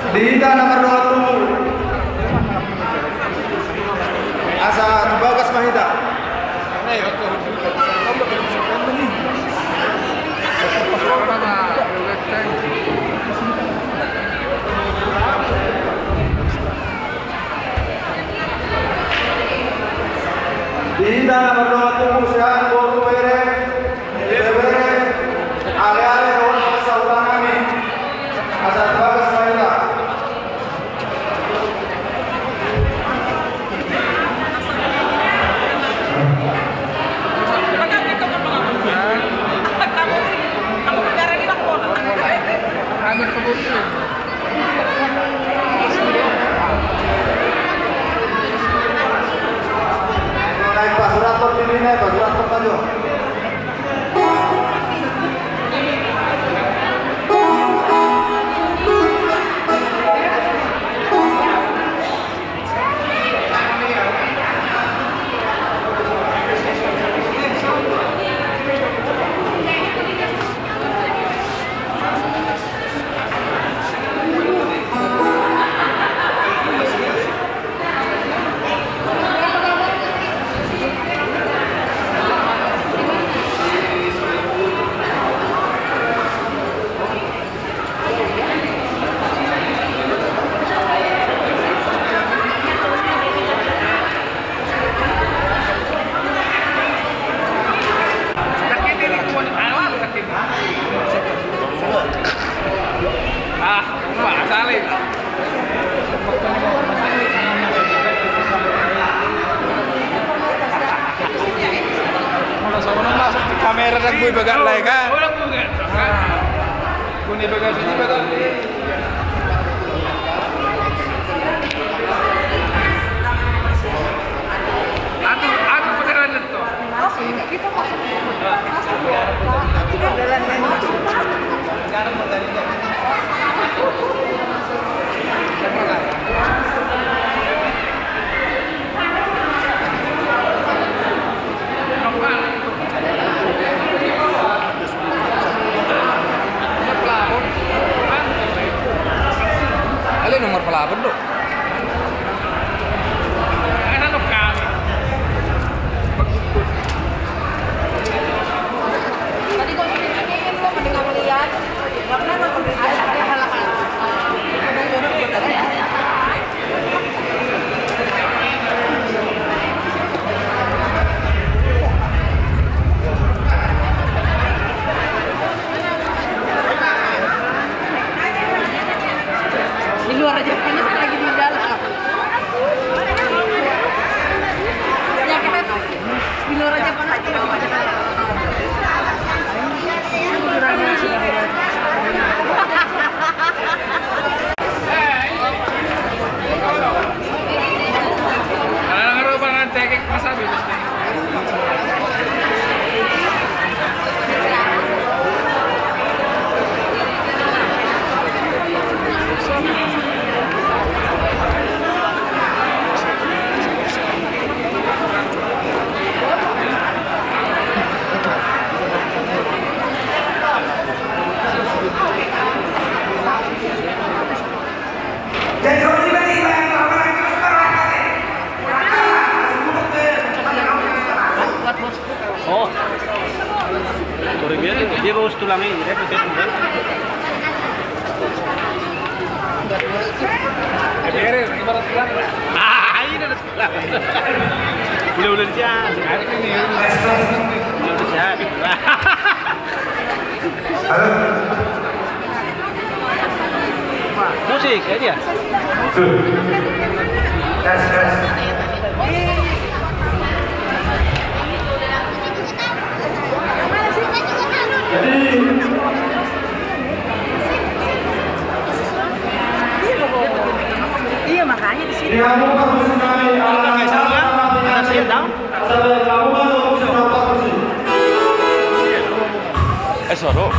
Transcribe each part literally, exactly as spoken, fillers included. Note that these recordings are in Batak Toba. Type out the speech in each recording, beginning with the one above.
Di hita na mardongan tubu, asa tu bagas ma hita. Di hita na mardongan tubu, sian boru, bere, bere, ale-ale dohot sahuta nami, asa tu bagas ma hita. Naik pas, surat kor pilih, naik pas, surat kor maju. Ah, Pak Salim. Molo songon on masuk di kamera dan gue bagak lai kan. Gue nih bagak sini bagak. Atur, atur pekeran itu. Ale nomor pelapor do. Di luar aja, panas lagi di dalam. Ya, kita di luar aja, panas lagi. Oh. Sorry, dia, dia bawa tulang ini, dia pakai tulang. Ah, ini ada tulang. Udah, udah siap. Udah, udah siap. Musik, ya dia. Tes, tes. Jadi, iya, makanya di sini. Di kampung Parmusi kami, anak-anak, anak-anak, anak-anak, anak-anak. Eh, suara.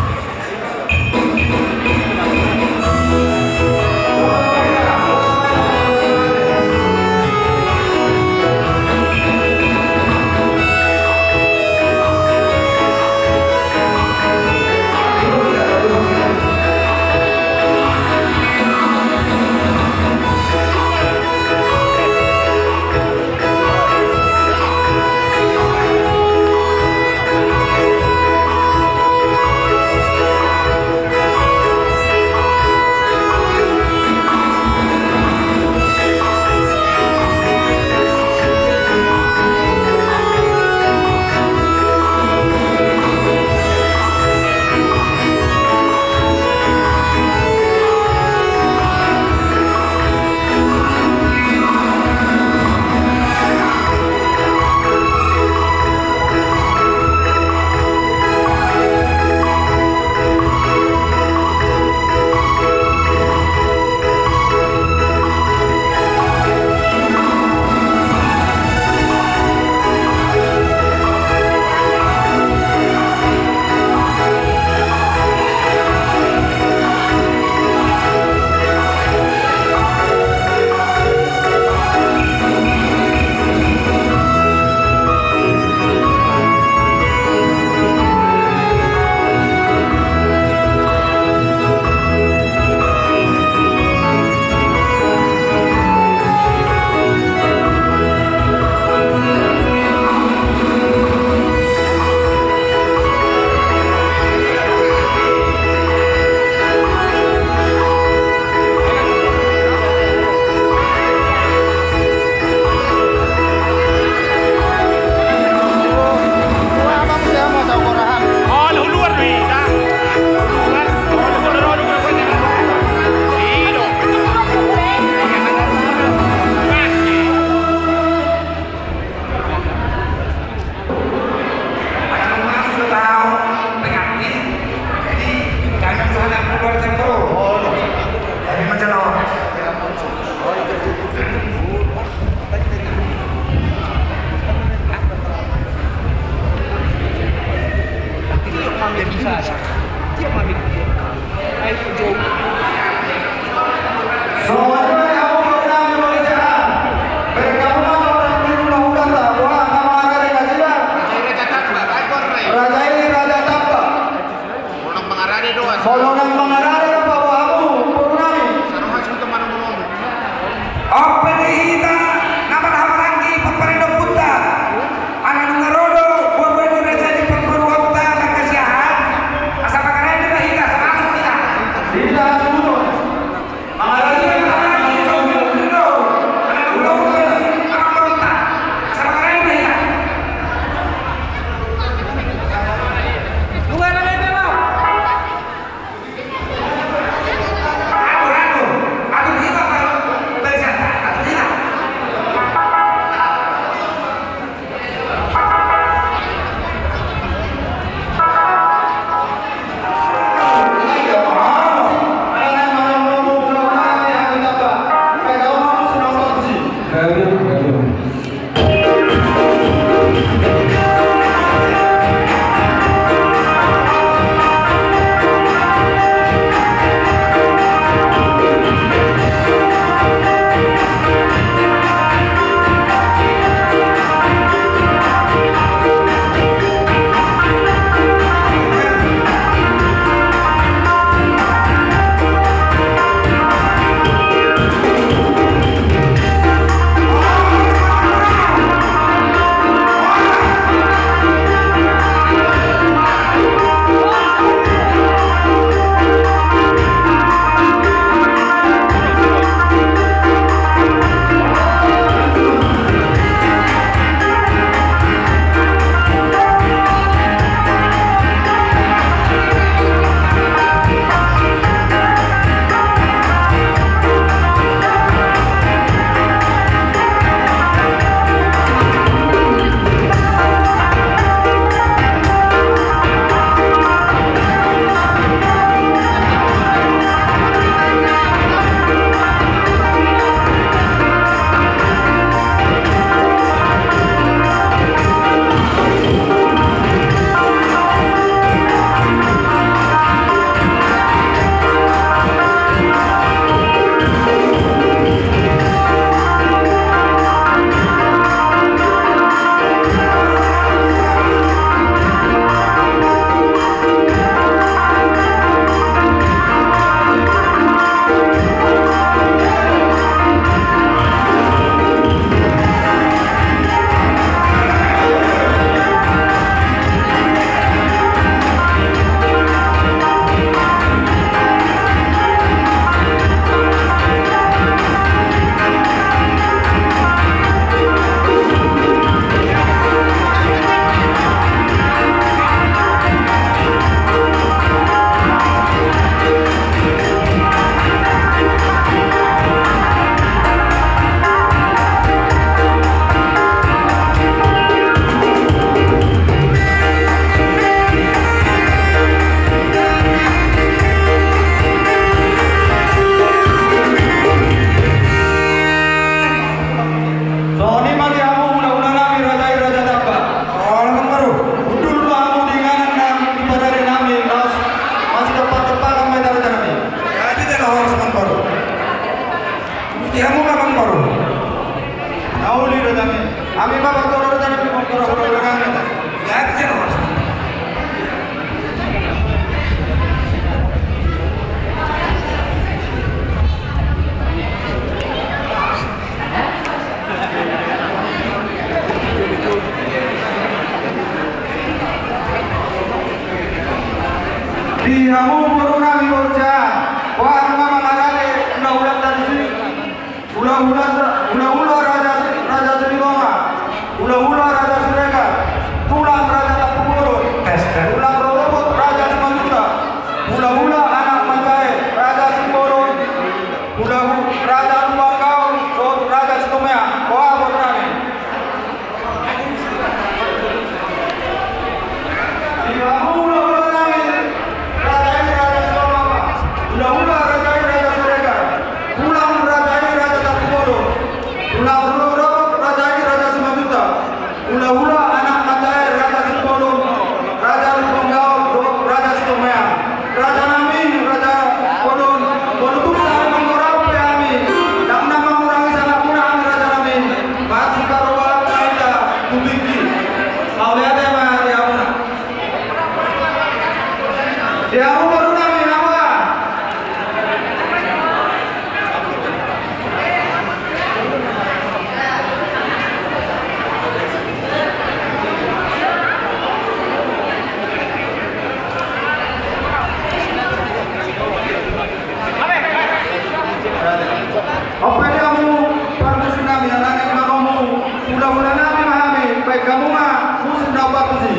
Hami ma parjolo raja nami, parjolo, parjolo nami. Di hamu boru nami, boru Siahaan, boha ma mangarade hulahulanta disi? Hulahula, hulahula Raja, Raja Silitonga, hulahula Raja Siregar, tulang Raja Tampubolon, tulang rorobot Raja Simanjuntak, hulahula anak manjae Raja Simbolon, hulahula Raja Lumban Gaol dohot Raja Situmeang. Boha boru nami? Di hamu hulahula nami, raja i Raja Simanjuntak, hulahula raja i Raja Siregar, tulang raja i Raja Tampubolon, tulang rorobot raja i Raja Simanjuntak, hulahula anak manjae Raja Simbolon, Raja Lumban Gaol dohot Raja Situmeang. Raja nami, raja bolon, molo tung na mangurang pe hami, ndang na mangurangi sangapuna hami raja nami, masih baru balap na hita tu tinggi. Mauliate ma di hamuna. Di hamu boru nami, nama? Ope di hamu parmusik nami, alani na hamu hulahula nami ma hami, baen hamu ma musik na opat tusi.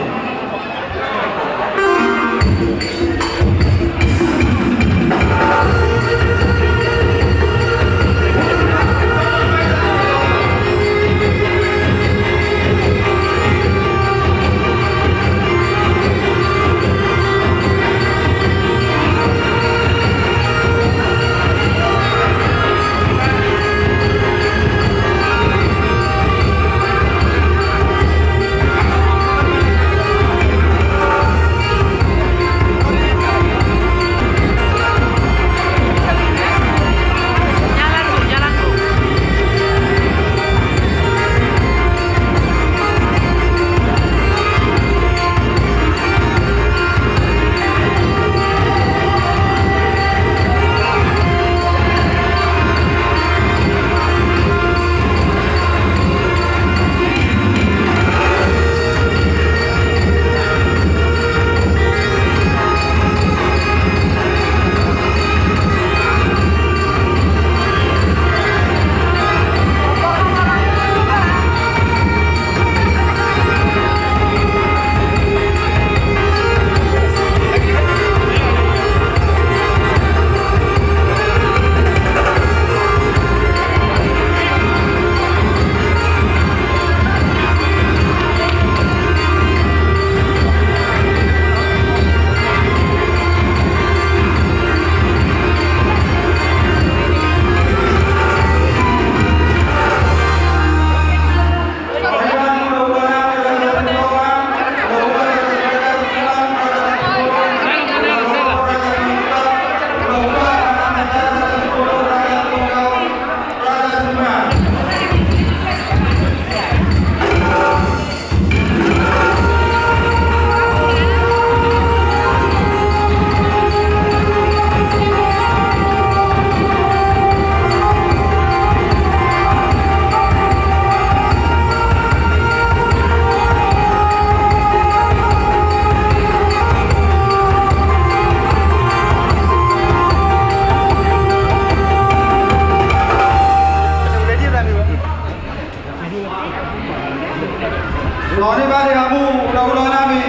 Songon i ma di hamu hulahula nami,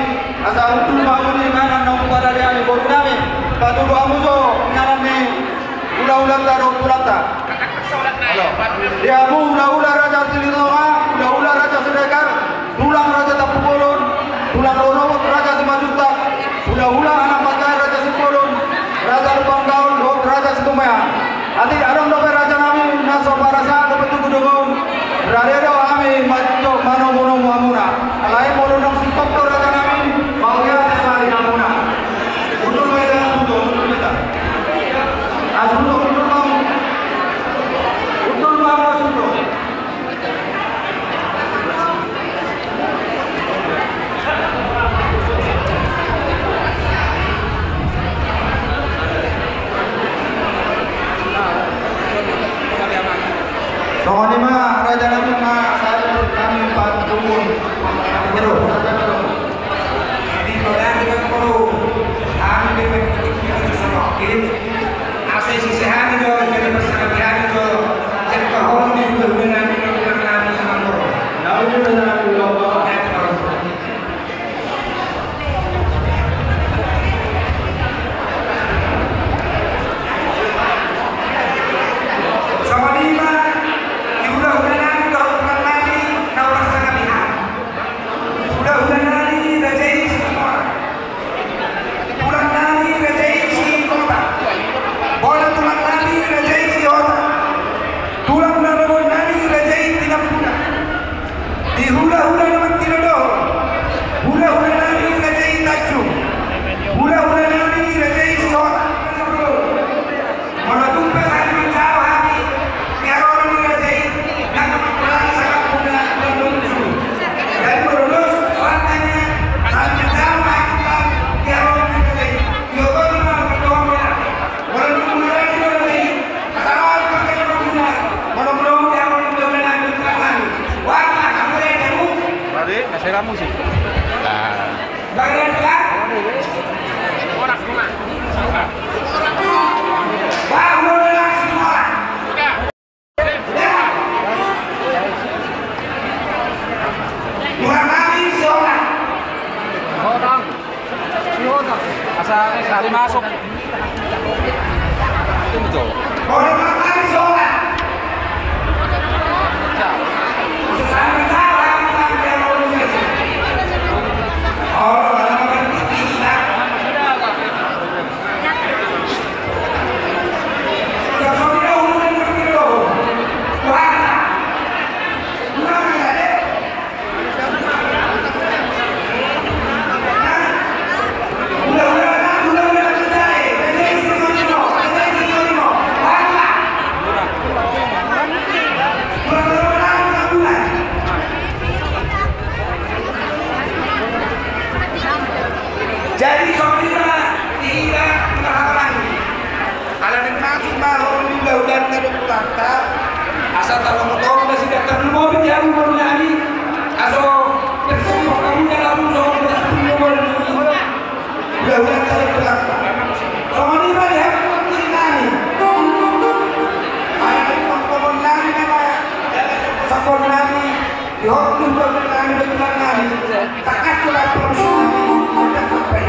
asa hundul ma hamu di inganan na umparade hami boru nami, patudu hamu jo inganan ni hulahulanta dohot tulangta. Di hamu hulahula Raja Silitonga, hulahula Raja Siregar, tulang Raja Tampubolon, tulang rorobot Raja Simanjuntak, hulahula anak manjae Raja Simbolon, Raja Lumban Gaol dohot Raja Situmeang. Atik adong dope raja nami na so parasa dope tugu dongan, rade do hami manjo manomu-nomu hamuna. Alai molo naung sintong do raja nami, mauliate ma di hamuna. Hundul ma hita, hundul, hundul ma hita. As hundul, hundul ma hamu. Hundul ma hamu, as hundul. Songon i ma raja nami, ma sada nami pantumun. Bro, sada bro. Di pola di bro. Ami bebek ketik sosok. Asa isi sehari jo, jadi pasangan hari jo. Jadi kahon di bumi nami, nami sama bro. Nami nami bro. Songon i ma di hulahula nami dohot tulang nami na hupasangapi hami. Hulahula nami raja i Situmorang. Tulang nami raja i Sihotang. Bona tulang nami raja i Sihotang. Tulang na raja nami raja i Tinambunan. Di hulahula na mangkido dohot hulahula nami raja i Tanjung. Hulahula nami raja i Sihotang. Molo tung pe sahali manjalo hami di haroro ni raja i, nang mangkulangi sangkap muna, muna, muna. Jadi molo dos, orang tanya, sahali manjalo hami di haroro ni raja i. Yo, kau di mana berdoa muna? Molo dung muna di raja i, Balik, kasih musik. Nah. Asa sari masuk. Itu betul. Jadi songon i ma di hita marhahamaranggi. Ala naeng masuk ma hamu hulahulanta dohot tulangta, asa tarlumobi ma nasida, tarlumobi di hamu boru nami, asa bersempur hamu di hamu songon beras pun boru nami. Hulahulanta dohot tulangta. Songon i ma di hamu musik nami. Ala naeng sambor nami ma, sambor nami. Di hot ni hulahula nami dohot tulang nami. Tangkas tu laporan nami. Tangkas sampai.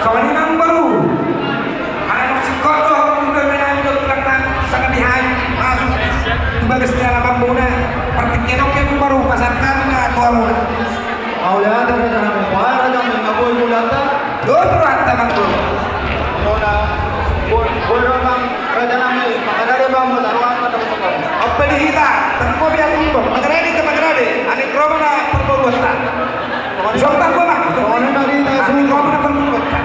Songon i ma amang boru. Ala nunga singkop do hamu, nunga menang do tulang nami, sangat dihayu masuk tu bagas ni alaman muna. Partingkian on pe amang boru, pasahat hami ma tu hamuna. Mauliate raja nami, baen raja nami, na boi mauliate. Dos rohanta amang boru. Muna, boi, boi do amang raja nami, mauliate ma amang boru. Ope di hita, tangko biar impor, mauliate, mauliate. Anik roha na parboruonta. Songon i ma di hita, anik roha na parboruonta.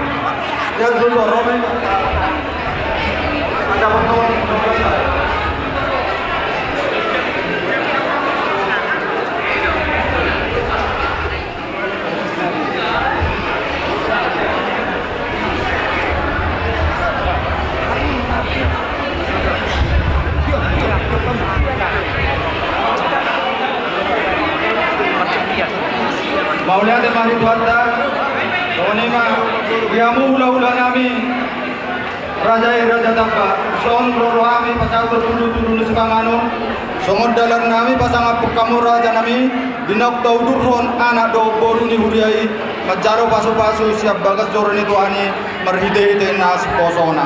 Ya, sudah, Romen. Mauliate ma di Tuhanta. Songon i ma di hamu hulahula nami. Raja i Raja Tamba, songon roro hami pasahathon tudutudu ni sipanganon. Songon dalan nami pasangaphon hamu raja nami, di naung taudurhon anak dohot boru ni huria i, manjalo pasupasu sian bagas joro ni Tuhan i, marhitehite na siposona.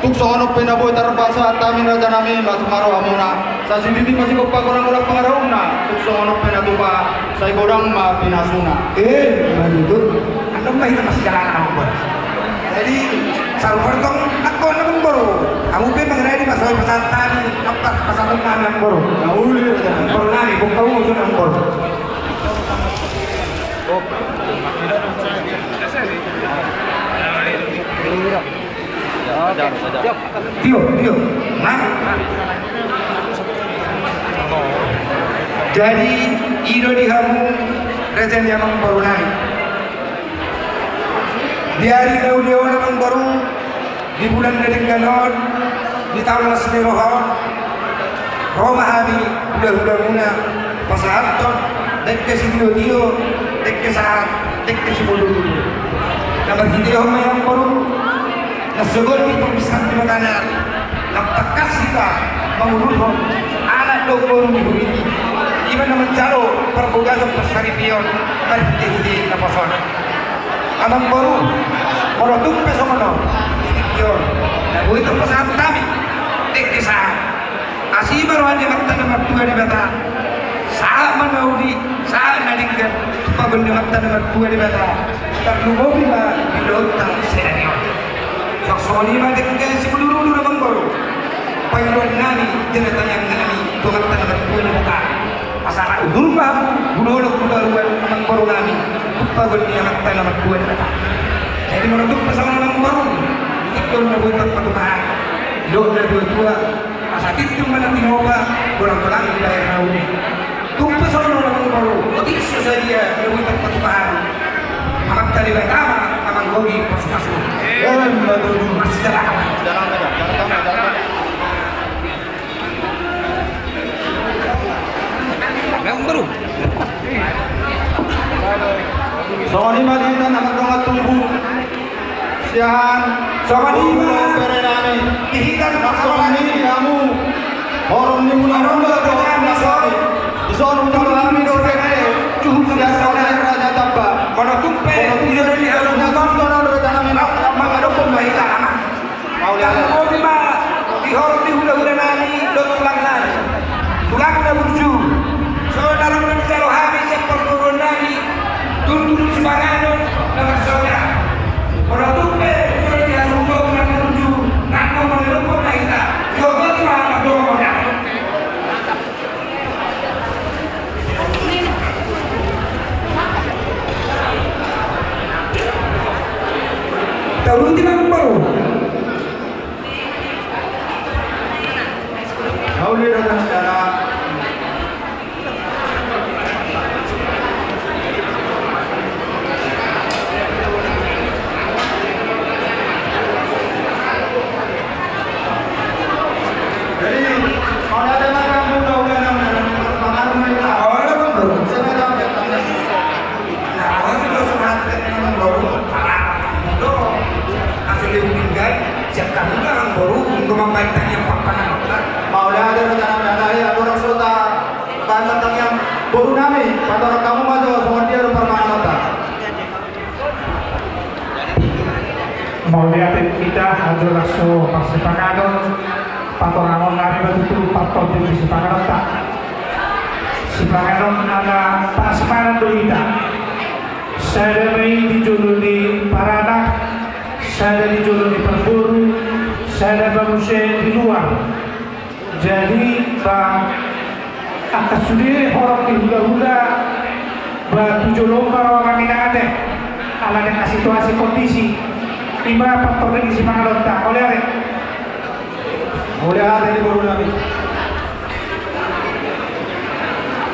Tung songon on pe na boi tarpasahat hami raja nami, las ma rohamuna. Sasintiti ma singkop pangolanggolang pangarahutna, tung songon on pe na tupa, sai godang ma pinasuna. Eh, ima tutu. Andon ma hita masijalanan amang boru. Jadi, sarupa do tong angka on amang boru. Hamu pe mangaradi ma songon i pasahat nami, ampas pasahat nami amang boru. Na uli, amang boru nami, buka ungu sudah amang boru. Tio, tio. Nah. Jadi, i do di hamu raja ni amang boru nami. Di ari na uli on amang boru, di bulan na denggan on, di taon las ni roha on, ro ma hami hulahulamuna pasahathon dengke sitiotio, dengke sahat, dengke simudurudur. Na marhitehon ma i amang boru, na sogot ni parmisa ni Debata nari, na tangkas hita mangudurhon anak dohot boru ni huria i, ima na manjalo parbagason parsaripeon marhitehite naposona. Amang boru, molo tung pe songon on, di tingki on na boi tarpasahat hami dengke sahat. Asi ma roha ni Amanta na martua Debata, sahat ma na uli, sahat na denggan, tu pagon ni Amanta na martua Debata. Tarlumobi ma di ulaonta sadari on. Songon i ma dengke simudurudur amang boru. Pangidoan nami, jala tangiang nami tu Amanta na martua Debata. Asa ra udur ma hamu, hu dolok hu toruan amang boru nami, tu pagon ni Amanta na martua Debata. Jadi molo tung pe songon on amang boru, di tingki on na boi tarpatupa, didok na tuatua, asa tintin ma na tinopa, golanggolang dibahen rauni. Tung pe songon on amang boru, otik so sadia na boi tarpatupa hami. Amanta Debata ma na manggohi pasupasu. Emma tutu. Masijalanan. Songon i ma di hita na mardongan tubu. Sian songon i ma bere nami. Di hita na songon i hamu. Horong ni hulahula do na songon i. Dison hujalo hami do dengke. Sian Raja Tamba. Molo tung pe. Molo tung pe. Raja nami. Mangadophon ma hita. Tarlumobi ma di horong ni hulahula nami dohot tulang nami, tulang na burju. Songon na ro manjalo hami sian parboruon nami, tudutudu sipanganon na marsoda. Molo tung pe di horong ni hulahula nami na burju, nangkok mangadophon ma hita. Sogot ma hami dohot tulang. Taruti nang baru. Haule datang sana. Ate, hita andorang so marsipanganon, patorangon nami ma tutu partondik ni sipanganonta. Sipanganon ala parasimanganon do hita. Sada ma i di jolo ni paranak, sada di jolo ni parboru, sada ma muse di luar. Jadi, ba, angka sude horong ni hulahula, ba, tu jolo ma ro hami, ate, ala ni angka situasi kondisi. I ma partondik ni sipanganonta. Mauliate. Mauliate di boru nami.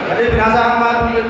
Jadi, pinasahat ma tu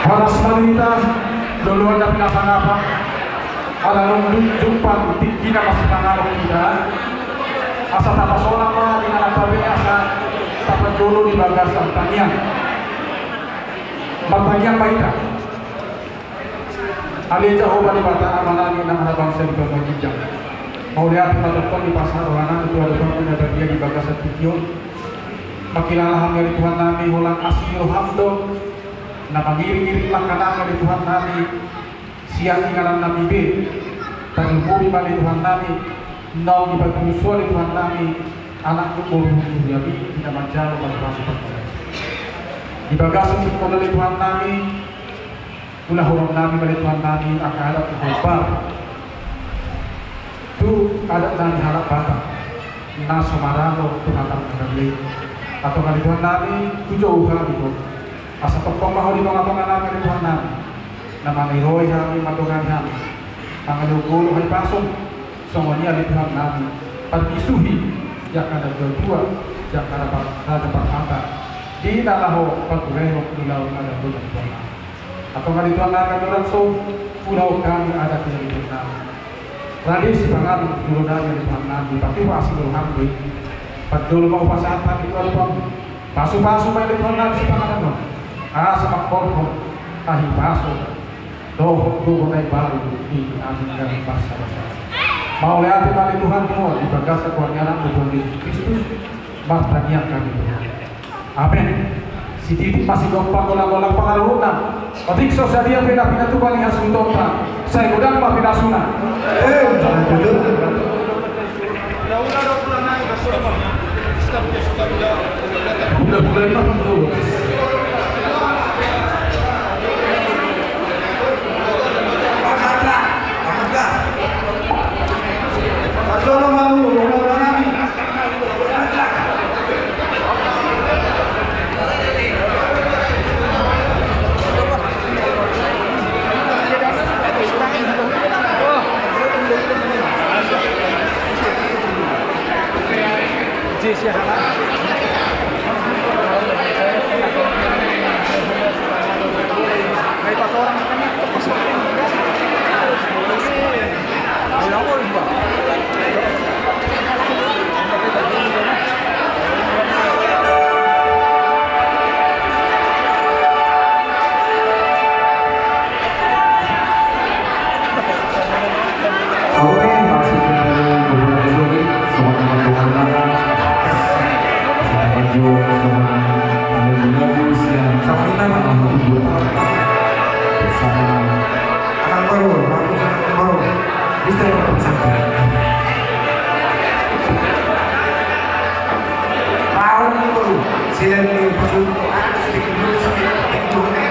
Horas ma di hita, loloan na pinasangap. Ala nunga jumpang tingkina masipanganon hita, asa tapasahat ma di na lampa be asa taparjolo di bagasan tangiang. Martangiang ma hita. Ale Jahowa Debata Amanami na manang bangsa di banua ginjang. Mauliate ma tongtong dipasahat rohanami tu adopanMu na badia di bagasan tingki on. Mangkilala hami ale Tuhannami holan asi ni rohaM do na mangiringiring langkanami ale Tuhannami. Sian inganannami be, tarlumobi ma ale Tuhannami, naung dipatulusho ale Tuhannami, anakMu boru huriami, di na manjalo pasu-pasu pangkilala. Di bagasan tingki on ale Tuhannami, ulahononnami ma ale Tuhannami, angka adat na hombar. Tu adat nami halak Batak, na so maralo tu hata na gabe. Antong ale Tuhannami, hujou hami Ho. Asa tongtong ma Ho di tongatonganami ale Tuhannami. Na maniroi hami mandongani hami. Mangalehon goluh hahipason. Songon i ale Tuhannami. Parbisuhi. Angka na tuatua. Angka na par-, na parhata. Di na laho paturehon ulaon adat on ale Tuhannami. Antong ale Tuhannami, andorang so ulaon hami adat i ale Tuhannami. Rade sipanganon tu jolonami ale Tuhannami, dipatupa asi ni rohaM do i. Parjolo ma hupasahat hami tu adopanMu. Pasupasu ma ale Tuhannami sipanganon on. Asa mangkorhon hahipason dohot gogo na imbaru di hami na marsabasaba. Mauliate ma ale Tuhan di Ho, di bagasan goar ni AnakMu Tuhan Jesus Kristus, martangiang hami Tuhan. Amen. Sititi ma sigompa, golang-golang pangaluhutna. Otik so sadia pe na pinatupa ni hasuhutonta, sai godang ma pinasuna. Eh, jangan jujur. Udah mulai ma. Oke, masuk ke bulan Juli, selamat datang. Selamat datang, selamat datang. Bersama Akang Baru, Akang Baru. Bisa, Akang Baru. Mau, Akang Baru. Silakan dulu, Pak Suto. Ada sedikit dulu, sedikit dulu.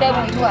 Kita mau dua.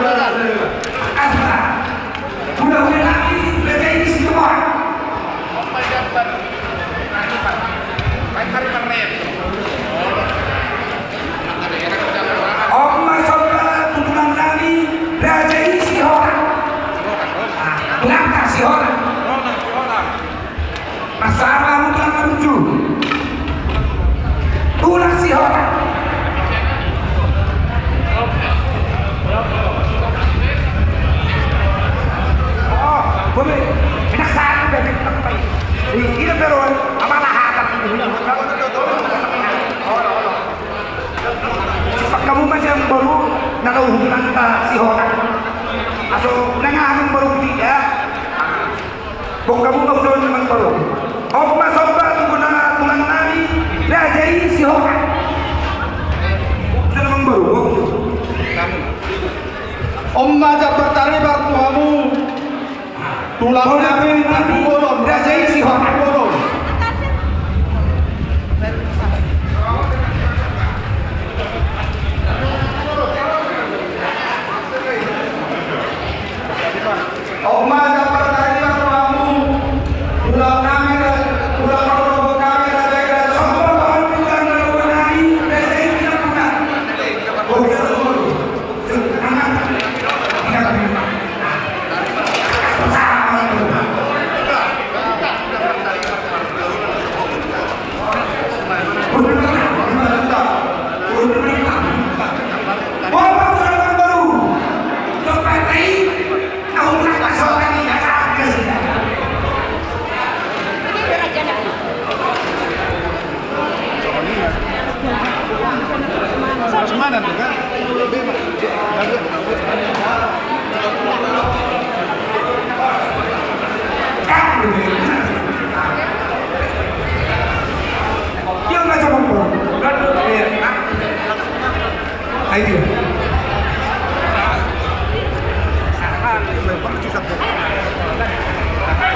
Asma. Hulahula nami raja i Sitomoa. On ma somba tu tulang nami raja i Sihora. Ah, tulangta Sihora. Marsoara hamu tulang na burju. Tulang Sihora. Oh, boleh. Enak satu dari tempat. Ini baru apa lah? Sipakkon hamu ma sian baru na laho hulahulanta Sihora. Aso nang aha hamu baru dia. Bongkamu mau son memang baru. On ma somba tu bona tulang nami raja i Sihora. Son memang baru. On ma jambar taribar tu hamu. Tulang nami raja i Sihora. On ma jambar taribar tu hamu. Tulang nami, tulang rorobot nami raja i raja.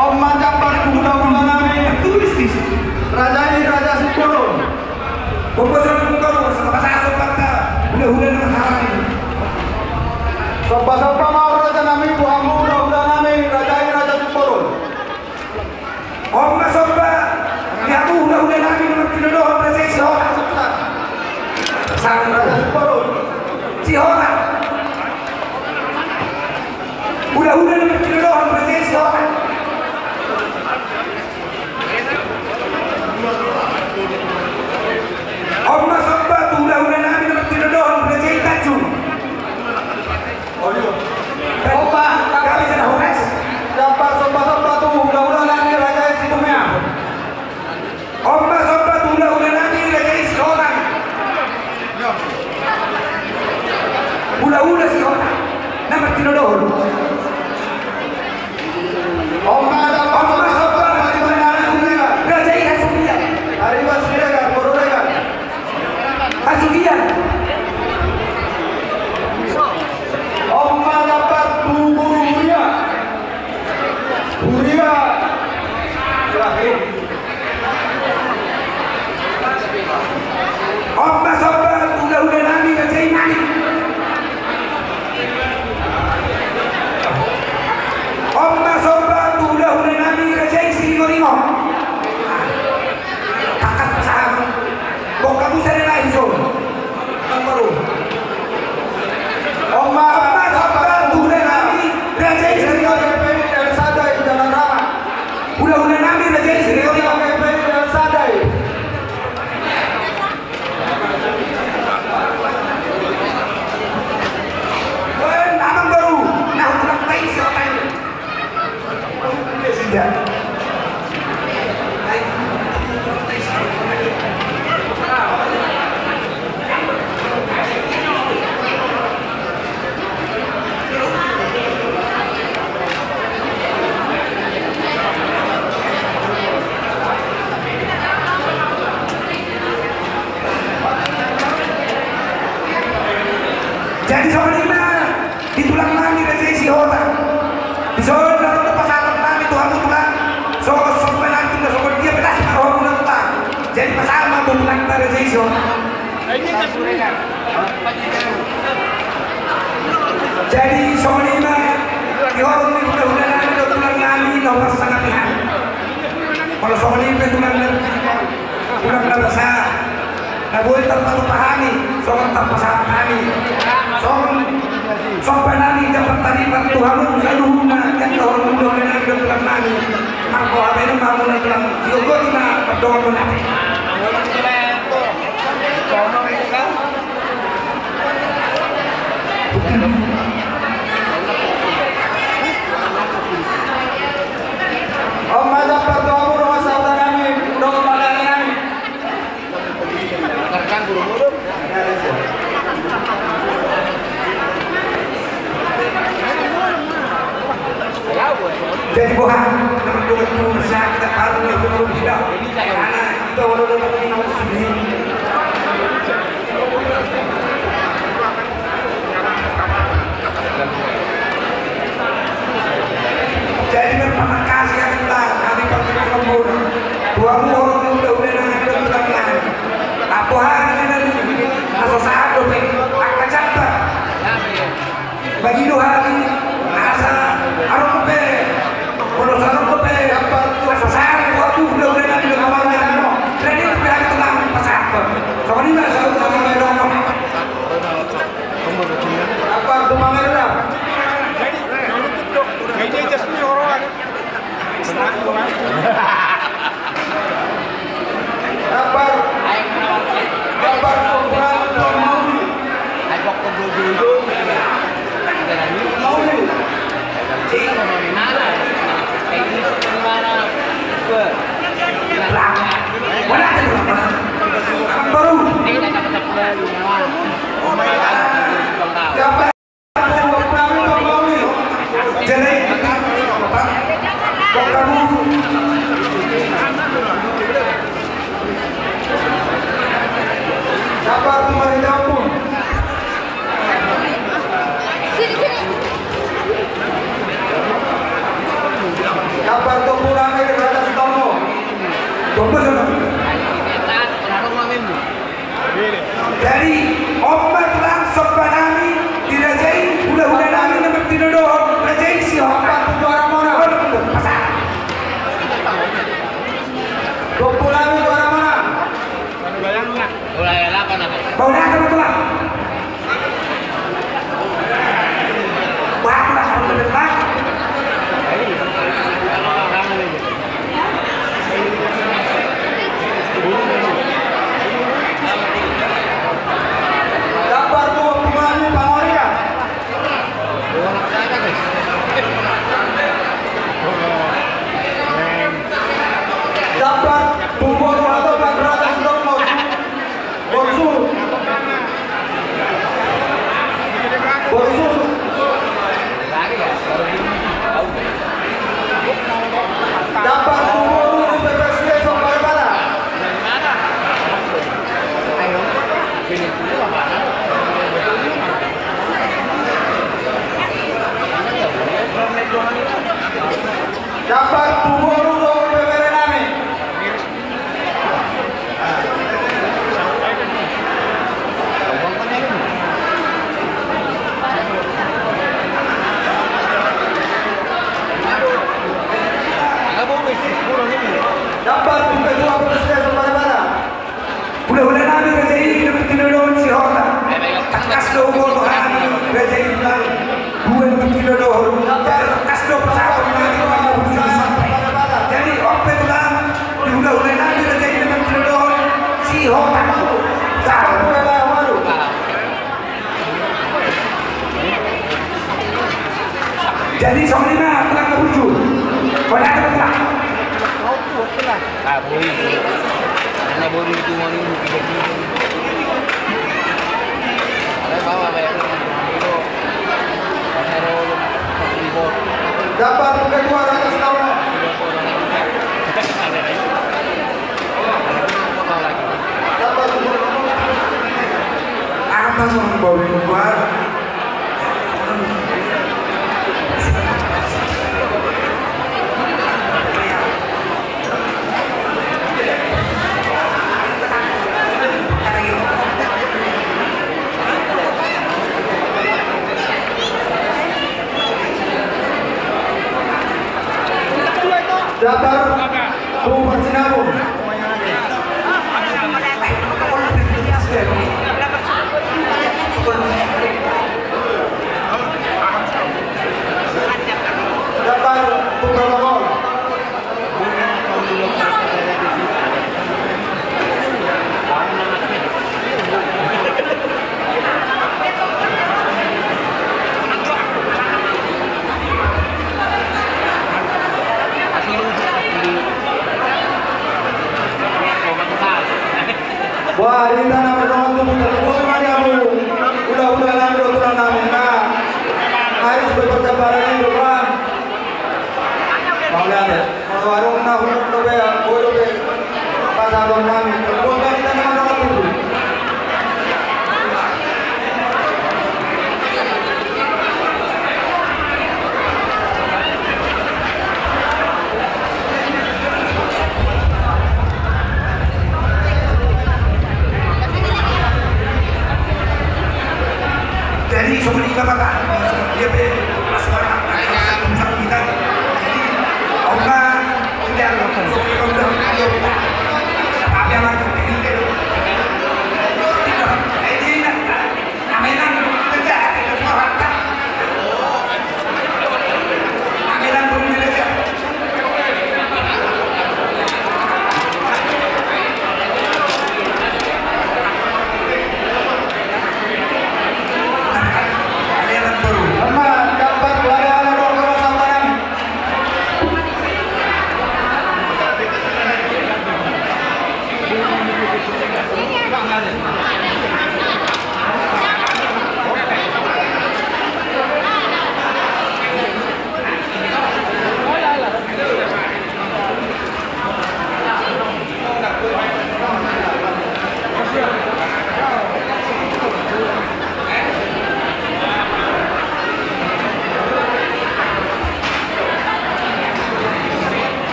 On ma jambar tu hulahula nami raja i raja Simbolon. Pembosan pungkaru, sama pasangan sombanta, hulahula nami. Somba-somba ma raja nami, tu hamu hulahula nami raja i raja Simbolon. On ma somba di hamu hulahula nami na martinodohon raja i Sihora. Sang raja Sihora. Hulahula na martinodohon raja i Sihora. On ma somba tu hulahula nami na martinodohon raja i Tanjung. Opa, kami sudah horas. Dapat somba-somba tu hulahula nami raja i Situmea. On ma somba tu hulahula nami raja i Sihotang. Sere na ijon. Nomor. Oma, oma, sapa tu hula nami, Raja Istri. Hula nami, Raja Istri. Hula, hula nami, Raja Istri. Hula nami, Raja Istri. Weh, nama baru. Nah, ulang tai siapa ini? Jadi songon i ma di tulang nami Raja i Sihota. Dison na ro do pasahaton nami tu hamu tulang. Songon, songon nami tulang, songon dia pe las ma rohamuna tulang. Jadi pasahat ma tu tulang nami Raja i Sihota. Jadi songon i ma di horong ni hula-hula nami dohot tulang nami nomor sangapihan. Molo songon i pe tulang nami, tulang na basa. Na boi tarpatupa hami, songon tarpasahat hami. Songon somba nami jala tarima tu hamu saluhutna, jala tu hamu dohot hula nami dohot tulang nami. Marga hamu ma hamu na tulang, sigogoti ma pardongan muna. Oma, jambar tu hamu dongan sahuta nami, dongan pardalanan nami. Jadi boha, teman-teman, saya kita baru nih, belum tidak. Karena kita orang udah punya sendiri. Jadi berterima kasih ya kita, kami partai Kebun. Dua buah orang udah udah nanya udah bilang nanya. Apa hari ini, na so sahat dope, angka jambar. Bagi do hami, asa adong dope, molo so adong dope, asa sare waktu udah udah nang di kamar nang. Jadi dope hami tukang pasahathon. Songon i ma saut sama nang. Apa tu pangaran? Jadi, jadi jas ni orang. Kabar. Kabar, Tulang Mauli. Mauli. Baru. Kabar. Kabar tu pulang dari Raja Sutomo. Tunggu sana. Jadi, on ma tulang somba nami di raja i, hula-hula nami na martinodohon raja i Sihota. Pasahat. Tompu nami tu aramana. Bau na, bau na, bau na. Gambar tu pungani pangorian. Gambar tu boru atau gambar atas dok mau. Bonsu. Jadi songon i ma tulang na burju. Bona tulang. Ah, boi. Ana boi tu mani. Ada bawa bayar. Dapat buka dua ratus tahun. Dapat buka. Apa mau bawa dua? Datar tu Parsinabung. Datar tu protokol. Wah, di tanah berdoa tubuh terbuka mari abu. Udah-udah nami doa tulang nami. Nah, harus berpercaya pada yang depan. Mauliate. Molo adong na hundul dope, boi dope pasahaton nami. Tolu hita na mandapat tutu. Jadi songon i ma, Bapak, dia pe, pas orang, pas orang kita. Jadi, Oma, tidak, songon i ma, udah, ayo, kita. Tapi yang lagi ini, ini, ini, nah, memang kerja, kita semua harta. Amelan boru Indonesia. Amelan boru. Aman, kau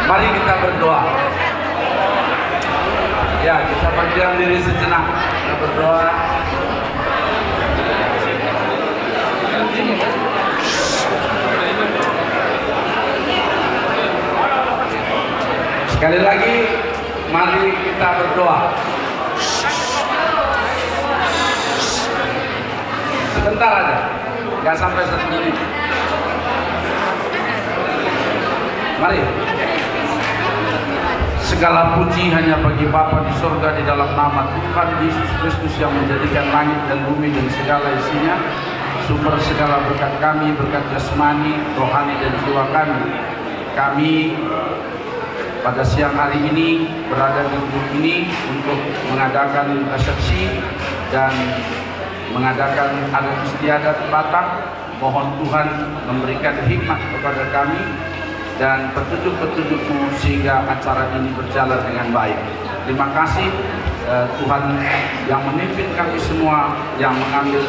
Mari kita berdoa. Ya, kita berdiam diri sejenak. Kita berdoa. Sekali lagi, mari kita berdoa. Sebentar aja, nggak sampai satu menit. Mari. Segala puji hanya bagi Bapa di sorga, di dalam nama Tuhan Yesus Kristus yang menjadikan langit dan bumi dan segala isinya, sumber segala berkat kami, berkat jasmani, rohani, dan jiwa kami. Kami pada siang hari ini berada di gedung ini untuk mengadakan resepsi dan mengadakan adat istiadat Batak. Mohon Tuhan memberikan hikmat kepada kami dan petunjuk-petunjuk-Mu sehingga acara ini berjalan dengan baik. Terima kasih, eh, Tuhan yang memimpin kami semua, yang mengambil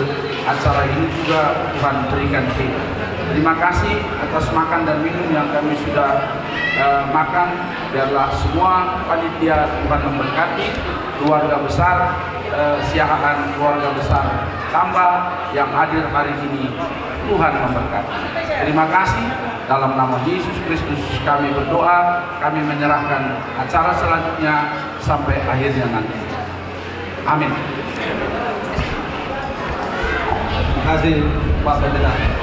acara ini juga Tuhan berikan hikmat. Terima kasih atas makan dan minum yang kami sudah, eh, makan. Biarlah semua panitia Tuhan memberkati, keluarga besar, eh, Siahaan, keluarga besar Tamba yang hadir hari ini. Tuhan memberkati. Terima kasih. Dalam nama Yesus Kristus kami berdoa, kami menyerahkan acara selanjutnya sampai akhirnya nanti. Amin. Terima kasih, Pak Pendeta.